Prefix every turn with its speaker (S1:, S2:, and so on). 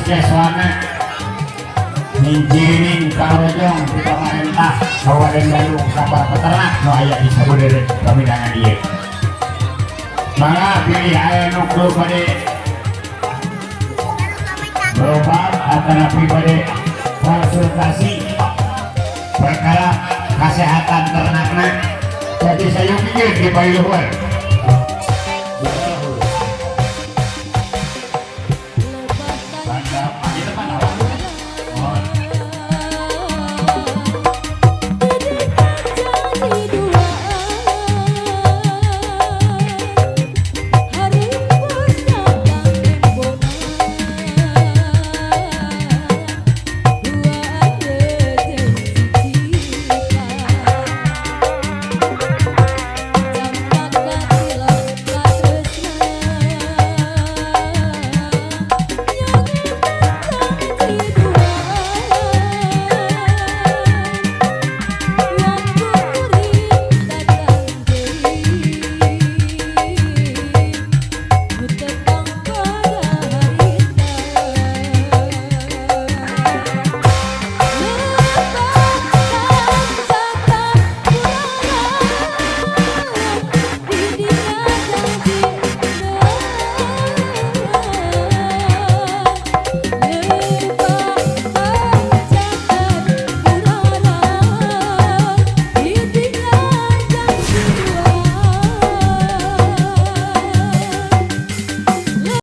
S1: Puskeswana Nginjining Karojong di pemerintah Kabupaten Bandung ka para peternak nu aya di sabudeureun pamindangan ieu. Mangga pilih aya nu kudu bade berobat atanapi bade konsultasi perkara kesehatan ternakna, jadi saya pikir di luhur. Bandar di depan awak. Oh.